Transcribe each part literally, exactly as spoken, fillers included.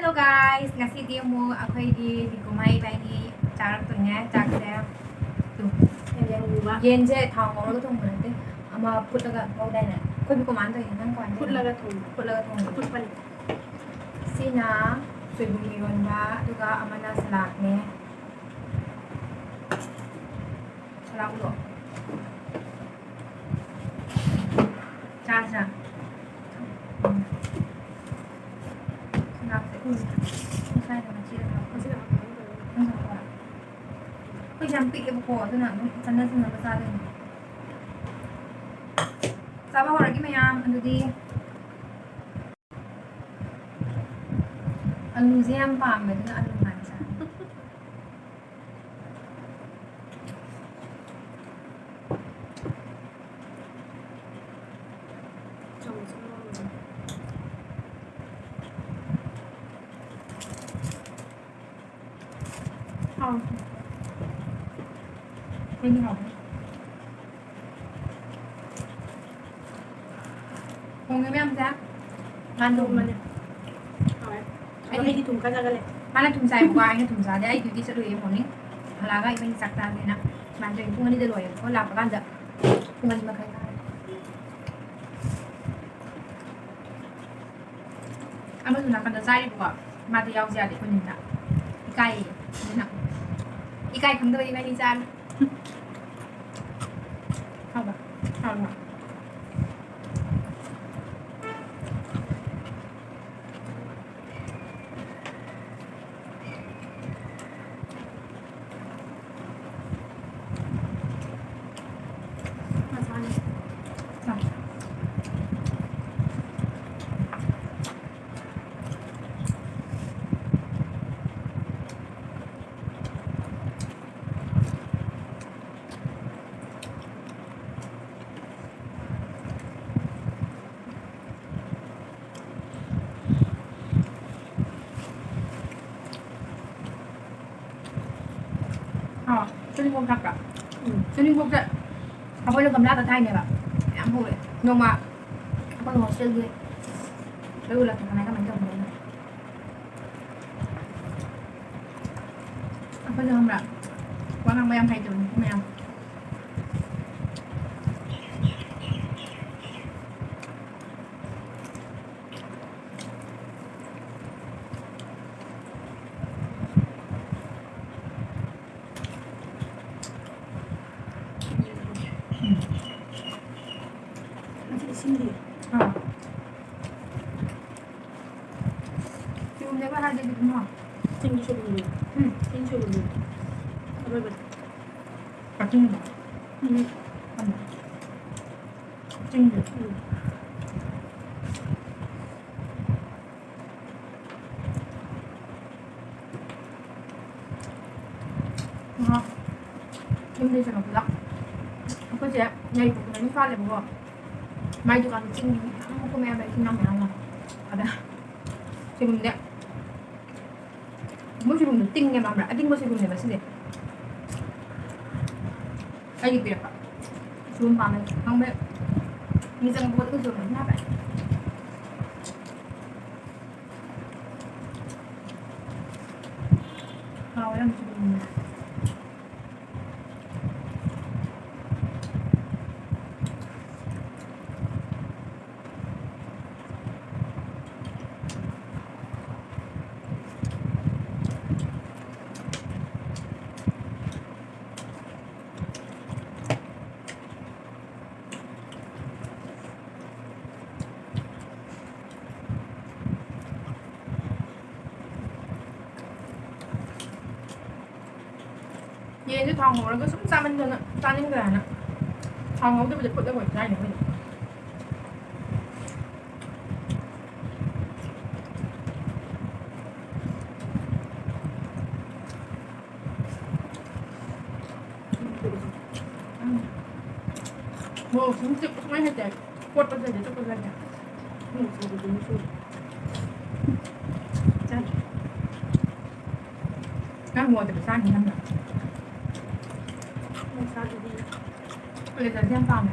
Hello guys, ꯉꯁꯤꯗꯤ ꯑꯃꯨꯛ ꯑꯩꯈꯣꯏꯒꯤ ꯗꯤꯀꯨꯃꯥꯏ ꯏꯕꯥꯅꯤ ꯆꯥꯔꯛꯇꯣꯏꯅꯦ ꯆꯥꯛꯁꯦ꯫ ꯇꯨ, ꯌꯦꯟ ꯉꯧꯕ꯫ ꯌꯦꯟꯁꯦ ꯊꯥꯎ ꯉꯧꯔꯒ ꯊꯣꯡꯕ ꯅꯠꯇꯦ, ꯑꯃ ꯐꯨꯠꯂꯒ ꯉꯧꯗꯥꯏꯅꯦ? ꯑꯩꯈꯣꯏ ꯗꯤꯀꯨꯃꯥꯏꯅ ꯇꯧꯏꯅꯦ, ꯅꯪ ꯀꯃꯥꯏꯅ ꯇꯧꯔꯤꯅꯣ? ꯐꯨꯠꯂꯒ ꯊꯣꯡꯕ꯫ ꯐꯨꯠꯂꯒ ꯊꯣꯡꯕ꯫ ꯑꯐꯨꯠꯄꯅꯤ꯫ ꯁꯤꯅ ꯁꯣꯏꯕꯨꯝ ꯏꯔꯣꯟꯕ, ꯑꯗꯨꯒ ꯑꯃꯅ ꯁꯂꯥꯗꯅꯦ꯫ ꯁꯂꯥꯗ ꯎꯠꯂꯣ꯫ ꯆꯥꯁꯤꯔꯥ? ꯎꯝ꯫ ꯁꯂꯥꯗꯁꯦ ꯎꯝ꯫ ꯉꯁꯥꯏꯅ ꯃꯆꯦꯗ ꯍꯥꯞꯄ꯫ ꯃꯆꯦꯗ ꯍꯥꯞꯄ꯫ ꯅꯪ ꯍꯥꯞꯄ? ꯑꯩꯈꯣꯏꯁꯦ ꯌꯥꯝ ꯄꯤꯛꯑꯦꯕꯀꯣ, ꯑꯗꯨꯅ ꯑꯗꯨꯝ ꯆꯠꯅ ꯆꯠꯅꯕ ꯆꯥꯗꯣꯏꯅꯦ꯫ ꯆꯥꯕ ꯍꯧꯔꯒꯦ ꯃꯌꯥꯝ, ꯑꯗꯨꯗꯤ꯫ ꯑꯂꯨꯁꯦ ꯌꯥꯝ ꯄꯥꯝꯃꯦ, ꯑꯗꯨꯅ ꯑꯂꯨ ꯍꯥꯟꯅ ꯆꯥꯔꯦ꯫ ꯆꯥꯃꯁ ꯑꯃ ꯂꯧꯔꯒ꯫ ꯍꯥꯎ꯫ ꯑꯩꯈꯣꯏꯗꯤ ꯍꯥꯎꯋꯦ꯫ ꯊꯣꯡꯉꯦ ꯃꯌꯥꯝꯁꯦ꯫ ꯃꯥꯅ ꯊꯣꯡꯕꯅꯦ꯫ ꯍꯥꯎꯋꯦ꯫ ꯑꯗꯣ ꯑꯩꯗꯤ ꯑꯩꯗꯤ ꯊꯨꯝ ꯈꯔ ꯆꯥꯒꯜꯂꯦ꯫ ꯃꯥꯅ ꯊꯨꯝ ꯆꯥꯏꯕꯀꯣ, ꯑꯩꯅ ꯊꯨꯝ ꯆꯥꯗꯦ꯫ ꯑꯩ duty ꯆꯠꯂꯨꯏꯌꯦ morning꯫ ꯍꯜꯂꯛꯑꯒ ꯏꯕꯥꯅꯤ ꯆꯥꯛ ꯆꯥꯁꯦꯅ꯫ ꯁꯨꯃꯥꯏꯅ ꯇꯧꯋꯤ꯫ ꯄꯨꯡ ꯑꯅꯤꯗ ꯂꯣꯏꯌꯦꯕꯀꯣ꯫ ꯂꯥꯛꯄ ꯀꯥꯟꯗ ꯄꯨꯡ ꯑꯅꯤ ꯃꯈꯥꯏ ꯇꯥꯔꯦ꯫ ꯑꯃꯁꯨ ꯅꯥꯀꯟꯗ ꯆꯥꯔꯤꯕꯀꯣ, ꯃꯥꯗꯤ ꯌꯥꯎꯁꯦ ꯌꯥꯗꯦ ꯑꯩꯈꯣꯏ ꯅꯤꯅ꯫ ꯏꯀꯥꯏꯌꯦ꯫ ꯑꯗꯨꯅ ꯏꯀꯥꯏ ꯈꯪꯗꯕ ꯏꯕꯥꯅꯤ ꯆꯥꯔꯦ꯫ ꯍꯥꯎꯕ? ꯍꯥꯎꯕ? ꯑꯥ, ꯇꯨꯅꯤꯡꯈꯣꯛ ꯊꯥꯛꯄ꯭ꯔꯥ? ꯎꯝ꯫ ꯇꯨꯅꯤꯡꯈꯣꯛꯁꯦ ꯑꯩꯈꯣꯏꯅ ꯒꯝꯂꯥꯗ ꯊꯥꯏꯅꯦꯕ꯫ ꯃꯌꯥꯝ ꯍꯧꯋꯦ꯫ ꯅꯣꯡꯃ ꯑꯩꯈꯣꯏ hostelꯒꯤ ꯂꯣꯏ ꯎꯠꯂꯛꯀꯦ ꯀꯃꯥꯏ ꯀꯃꯥꯏ ꯇꯧꯕꯅꯣ꯫ ꯑꯩꯈꯣꯏꯁꯨ ꯈꯪꯕ꯭ꯔꯥ? ꯋꯥ ꯉꯥꯡꯕ ꯌꯥꯝ ꯍꯩꯇꯕꯅꯤ ꯃꯌꯥꯝ꯫ ꯎꯝ꯫ ꯉꯁꯤ ꯏꯁꯤꯡꯗꯤ? ꯑꯥ꯫ ꯁꯤꯒꯨꯝꯅꯦꯕ ꯍꯥꯏꯔꯗꯤ ꯑꯗꯨꯝ ꯍꯥꯎ꯫ ꯆꯤꯡꯒꯤ ꯁꯣꯏꯕꯨꯝꯗꯣ꯫ ꯎꯝ꯫ ꯆꯤꯡꯒꯤ ꯁꯣꯏꯕꯨꯝꯗꯣ꯫ ꯑꯔꯣꯏꯕꯗ꯫ ꯀꯛꯆꯤꯡꯗꯣ? ꯎꯝ꯫ ꯎꯝ꯫ ꯆꯤꯡꯒꯤ꯫ ꯎꯝ꯫ ꯉꯥ ꯌꯨꯝꯗꯩ ꯆꯪꯉꯛꯄꯗ ꯑꯩꯈꯣꯏꯁꯦ ꯌꯥꯏꯔꯤꯄꯣꯛꯇ ꯃꯌꯨꯝ ꯄꯥꯜꯂꯦꯕꯀꯣ꯫ ꯃꯥꯏ ꯗꯨꯀꯥꯟꯗ ꯆꯤꯡꯒꯤ ꯃꯌꯥꯝ ꯀꯨꯝꯃꯛꯑꯦꯕ, ꯏꯆꯤꯟ ꯏꯅꯥꯎ ꯃꯌꯥꯝ ꯑꯃ꯫ ꯑꯗ ꯁꯣꯏꯕꯨꯝꯁꯦ, ꯃꯣꯏ ꯁꯣꯏꯕꯨꯝꯗꯣ ꯇꯤꯡꯉꯦꯕ, ꯈꯪꯕ꯭ꯔꯥ? ꯑꯇꯤꯡꯕ ꯁꯣꯏꯕꯨꯝꯅꯦꯕ ꯁꯤꯗꯤ꯫ ꯑꯩꯒꯤ ꯄꯤꯔꯛꯄ꯫ ꯁꯣꯏꯕꯨꯝ ꯄꯥꯝꯃꯦ꯫ ꯈꯪꯕ꯭ꯔꯥ? ꯃꯤ ꯆꯪꯉꯛꯄ ꯈꯨꯗꯤꯡꯒꯤ ꯁꯣꯏꯕꯨꯝ ꯑꯗꯨꯝ ꯍꯥꯞꯄꯦ꯫ ꯍꯥꯎꯋꯦ ꯌꯥꯝ ꯁꯣꯏꯕꯨꯝ꯫ ꯌꯦꯟꯁꯦ ꯊꯥꯎ ꯉꯧꯔꯒ ꯁꯨꯝ ꯆꯥꯃꯟꯗꯅ ꯆꯥꯅꯤꯡꯗ꯭ꯔꯦꯅ ꯊꯥꯎ ꯉꯧꯗꯕꯤꯗ ꯐꯨꯠꯂꯒ ꯑꯣꯏꯅ ꯆꯥꯏꯅꯦ ꯑꯩꯈꯣꯏꯗꯤ꯫ ꯎꯝ꯫ ꯃꯣꯔꯣꯛ ꯁꯨꯝ ꯆꯤꯛꯄ ꯁꯨꯡꯍꯩ ꯍꯩꯇꯦ꯫ ꯀꯣꯠꯄꯗꯗꯤ ꯆꯨꯞꯄ ꯆꯠꯂꯦ꯫ ꯎꯝ, ꯁꯤꯗꯤ ꯑꯗꯨꯝ ꯁꯨꯔꯦ꯫ ꯆꯥꯗ꯭ꯔꯤ꯫ ꯅꯪ ꯃꯣꯔꯣꯛ ꯑꯇꯦꯛꯄ ꯆꯥꯅꯤ ꯅꯪꯅ꯫ ꯃꯣꯔꯣꯛ ꯆꯥꯗ꯭ꯔꯗꯤ꯫ ꯀꯣꯂꯦꯖꯇꯗꯤ ꯌꯥꯝ ꯄꯥꯝꯃꯦ꯫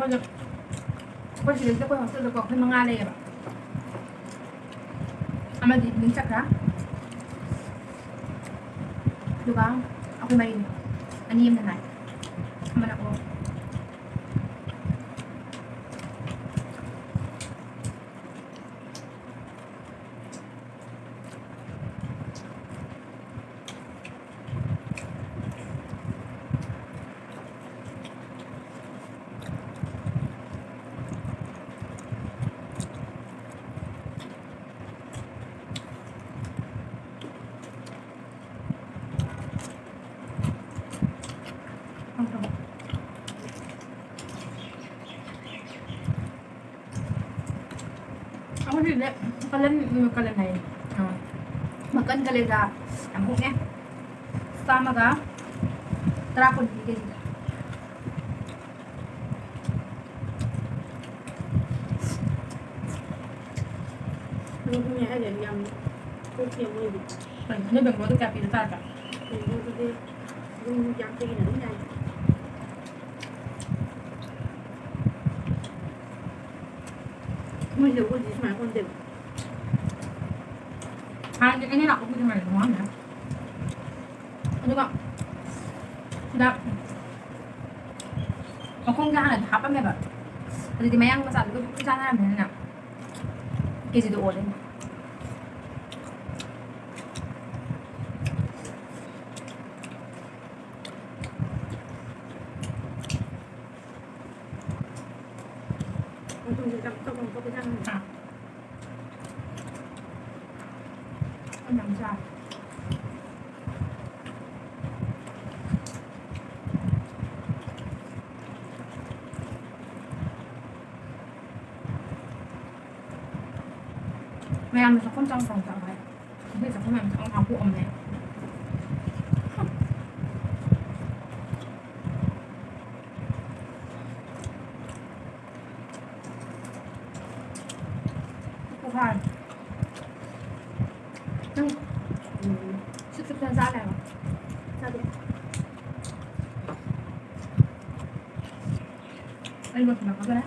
ꯑꯩꯈꯣꯏ ꯁꯤꯗꯩꯁꯤꯗ ꯑꯩꯈꯣꯏ ꯍꯣꯁꯇꯦꯜꯗꯀꯣ ꯑꯩꯈꯣꯏ ꯃꯉꯥ ꯂꯩꯌꯦꯕ꯫ ꯑꯃꯗꯤ ꯏꯚꯤꯅꯤꯡ ꯆꯠꯈ꯭ꯔꯦ꯫ ꯑꯗꯨꯒ ꯑꯩꯈꯣꯏ ꯃꯔꯤꯅꯤ꯫ ꯑꯅꯤ ꯑꯃꯅ ꯅꯥꯏ꯫ ꯑꯃꯅ ꯑꯣ꯫ ꯑꯩꯈꯣꯏ ꯁꯤꯗ ꯀꯂꯟ, ꯀꯂꯟ ꯍꯥꯏꯌꯦ꯫ ꯑꯥ꯫ ꯃꯀꯟ ꯀꯂꯦꯖꯥ ꯌꯥꯝ ꯍꯣꯡꯉꯦ꯫ ꯆꯥꯝꯃꯒ ꯇꯔꯥ ꯀꯨꯟ ꯄꯤ ꯀꯦꯖꯤꯗ꯫ ꯑꯗꯨꯅꯦ ꯍꯥꯏꯁꯦ, ꯌꯥꯝ ꯀꯣꯛꯇꯦ ꯃꯣꯏꯗꯤ꯫ ꯀꯩꯅꯣ, ꯅꯣꯏ ꯕꯦꯡꯒ꯭ꯂꯣꯔꯗ ꯀꯌꯥ ꯄꯤꯕ ꯇꯥꯔꯒꯦ? ꯕꯦꯡꯒ꯭ꯂꯣꯔꯗꯗꯤ ꯑꯗꯨꯝ ꯌꯥꯡꯈꯩꯒꯤꯅ ꯑꯗꯨꯝ ꯌꯥꯏ꯫ ꯃꯣꯏꯁꯤꯗ ꯑꯩꯈꯣꯏꯗꯤ ꯁꯨꯃꯥꯏꯅ ꯑꯣꯟꯗꯦꯕ꯫ ꯍꯥꯟꯅꯗꯤ ꯑꯩꯅ ꯂꯥꯛꯄꯕꯨꯗꯤ ꯃꯥꯏꯔꯦꯟ ꯍꯣꯡꯉꯝꯃꯦ꯫ ꯑꯗꯨꯒ ꯁꯤꯗ ꯃꯈꯣꯡꯁꯦ ꯍꯥꯟꯅꯗꯤ ꯍꯥꯞꯄꯝꯃꯦꯕ꯫ ꯍꯧꯖꯤꯛꯇꯤ ꯃꯌꯥꯡ ꯃꯆꯥꯗꯨꯒ ꯄꯨꯟꯅ ꯆꯥꯟꯅꯔꯕꯅꯤꯅꯅꯦ꯫ ꯀꯦꯖꯤꯗ ꯑꯣꯜꯂꯦ꯫ ꯃꯇꯨꯝꯁꯦ ꯆꯥꯛ ꯆꯥꯛ ꯂꯥꯎꯅ ꯆꯥꯎꯈꯠꯂꯛꯑꯦ꯫ ꯑꯥ꯫ ꯌꯥꯝ ꯆꯥꯎ꯫ ꯃꯌꯥꯝꯅ ꯆꯥꯛꯈꯨꯝ ꯆꯪ ꯆꯪ ꯆꯪ ꯍꯥꯏ꯫ ꯑꯩꯈꯣꯏ ꯆꯥꯛꯈꯨꯝ ꯌꯥꯝ ꯆꯪ ꯍꯥꯞꯄꯣꯛꯑꯝꯃꯦ꯫ ꯄꯣꯈꯥꯏ꯫ ꯅꯪ, ꯎꯝ, ꯁꯤꯛ ꯁꯤꯛꯇꯅ ꯆꯥ ꯂꯩꯔꯕ? ꯆꯥꯗꯦ꯫ ꯑꯩ ꯂꯣꯏꯁꯤꯜꯂꯛꯀꯗꯣꯔꯦ꯫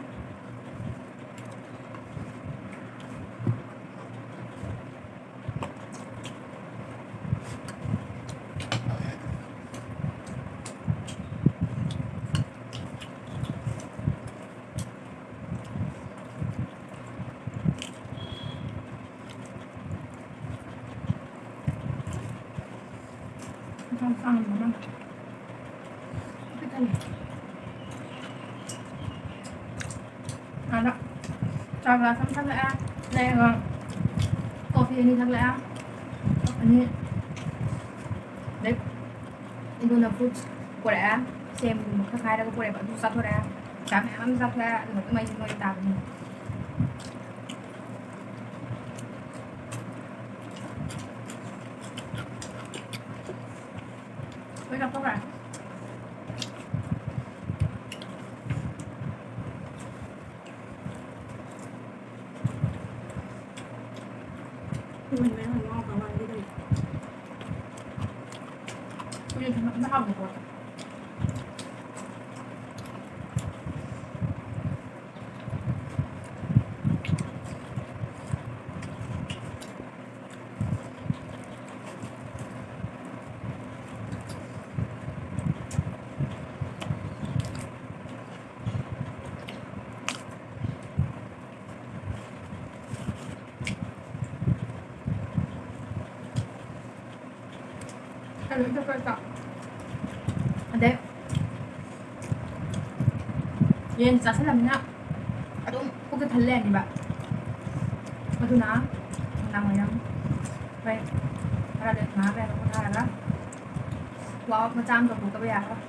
ꯏꯟꯁꯥꯡ ꯆꯥꯡ ꯑꯃ ꯄꯤꯛ ꯊꯜꯂꯦ꯫ ꯑꯗ ꯆꯥ ꯒ꯭ꯂꯥꯁ ꯑꯃ ꯊꯛꯂꯛꯑꯦ, ꯂꯩꯔꯒ ꯀꯣꯐꯤ ꯑꯅꯤ ꯊꯛꯂꯛꯑꯦ, ꯀꯞ ꯑꯅꯤ꯫ ꯑꯗꯩ ꯏꯟꯗꯨꯅ ꯐ꯭ꯔꯨꯠꯁ ꯄꯨꯔꯛꯑꯦ, ꯁꯦꯝꯒꯨꯝꯕ ꯈꯔ ꯈꯥꯏꯔꯒ ꯄꯨꯔꯛꯑꯦꯕ, ꯑꯗꯨꯁꯨ ꯆꯥꯊꯣꯔꯛꯑꯦ꯫ ꯆꯥ ꯃꯌꯥꯝ ꯑꯃ ꯆꯥꯊꯣꯛꯑꯦ, ꯑꯗꯨ ꯃꯇꯨꯡ ꯑꯩꯁꯦ ꯅꯣꯏ ꯇꯥꯕꯅꯤ꯫ ꯂꯣꯏ ꯆꯥꯊꯣꯛꯈ꯭ꯔꯦ꯫ ꯏꯃꯣꯏ ꯃꯌꯥꯝ ꯉꯥꯎꯈ꯭ꯔ ꯃꯥꯜꯂꯦ ꯑꯗꯨꯗꯤ꯫ ꯎꯌꯦꯟ ꯊꯣꯡꯕ ꯑꯝꯇ ꯍꯥꯎꯗꯦꯀꯣ꯫ ꯑꯂꯨ ꯆꯣꯀ꯭ꯂꯦꯠꯇꯣ꯫ ꯑꯗꯩ ꯌꯦꯟ ꯆꯥꯁꯤꯜꯂꯃꯤꯅ ꯑꯗꯨꯝ ꯄꯨꯛꯁꯦ ꯊꯜ ꯂꯩꯔꯅꯤꯕ꯫ ꯑꯗꯨꯅ ꯅꯨꯡꯗꯥꯡ ꯋꯥꯏꯔꯝ ꯍꯣꯔꯦꯟ ꯈꯔ ꯂꯩ-, ꯉꯥꯏꯍꯥꯛ ꯂꯩꯔꯒ ꯄꯣꯊꯥꯔꯒ ꯋꯥꯛ ꯃꯆꯥ ꯑꯃ ꯇꯧꯊꯣꯛꯇꯕ ꯌꯥꯔꯔꯣꯏ꯫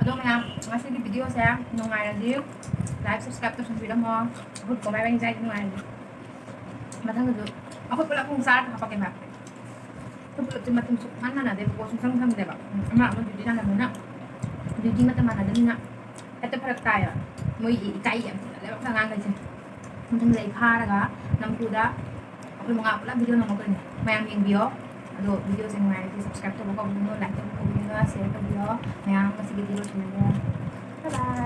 ꯑꯗꯣ ꯃꯌꯥꯝ, ꯉꯁꯤꯒꯤ ꯚꯤꯗꯤꯑꯣꯁꯦ ꯅꯨꯡꯉꯥꯏꯔꯗꯤ like, subscribe ꯇꯧꯁꯟꯕꯤꯔꯝꯃꯣ꯫ ꯑꯩꯈꯣꯏ ꯀꯣꯃꯥꯏ ꯏꯕꯥꯅꯤ ꯆꯥꯏꯁꯦ ꯅꯨꯡꯉꯥꯏꯔꯗꯤ꯫ ꯃꯊꯪꯗꯁꯨ ꯑꯩꯈꯣꯏ ꯄꯨꯂꯞ ꯑꯃꯨꯛ ꯆꯥꯔꯒ ꯍꯥꯞꯄꯛꯀꯦꯕ꯫ ꯑꯩꯈꯣꯏ ꯄꯨꯂꯞꯁꯦ ꯃꯇꯝ ꯁꯨꯛꯃꯥꯟ ꯃꯥꯟꯅꯗꯦꯕꯀꯣ, ꯁꯨꯡꯁꯪ ꯁꯪꯗꯦꯕ꯫ ꯎꯝ, ꯑꯃ ꯑꯃ ꯗ꯭ꯌꯨꯇꯤ ꯁꯥꯟꯅꯕꯅꯤꯅ ꯗ꯭ꯌꯨꯇꯤ ꯃꯇꯝ ꯃꯥꯟꯅꯗꯕꯅꯤꯅ ꯍꯦꯛꯇ ꯐꯔꯛ ꯇꯥꯏꯌꯦꯕ꯫ ꯃꯣꯏ ꯏꯀꯥꯏ ꯌꯥꯝ ꯊꯤꯒꯜꯂꯦꯕ ꯑꯩꯈꯣꯏ ꯑꯉꯥꯡꯈꯩꯁꯦ꯫ ꯃꯊꯪꯗ ꯑꯩ ꯐꯥꯔꯒ ꯅꯝꯐꯨꯗ ꯑꯩꯈꯣꯏ ꯃꯉꯥ ꯄꯨꯂꯞ ꯚꯤꯗꯤꯑꯣ ꯅꯝꯃꯛꯇꯣꯏꯅꯦ꯫ ꯃꯌꯥꯝ ꯌꯦꯡꯕꯤꯌꯣ꯫ ꯑꯗꯣ videoꯁꯦ ꯅꯨꯡꯉꯥꯏꯔꯗꯤ subscribe ꯇꯧꯕ ꯀꯥꯎꯕꯤꯒꯅꯨ, like ꯇꯧꯕ ꯀꯥꯎꯕꯤꯒꯅꯨ, share ꯇꯧꯕꯤꯌꯣ꯫ ꯃꯌꯥꯝ ꯉꯁꯤꯒꯤꯗꯤ ꯂꯣꯏꯁꯤꯟꯅꯔꯦ꯫ Bye bye꯫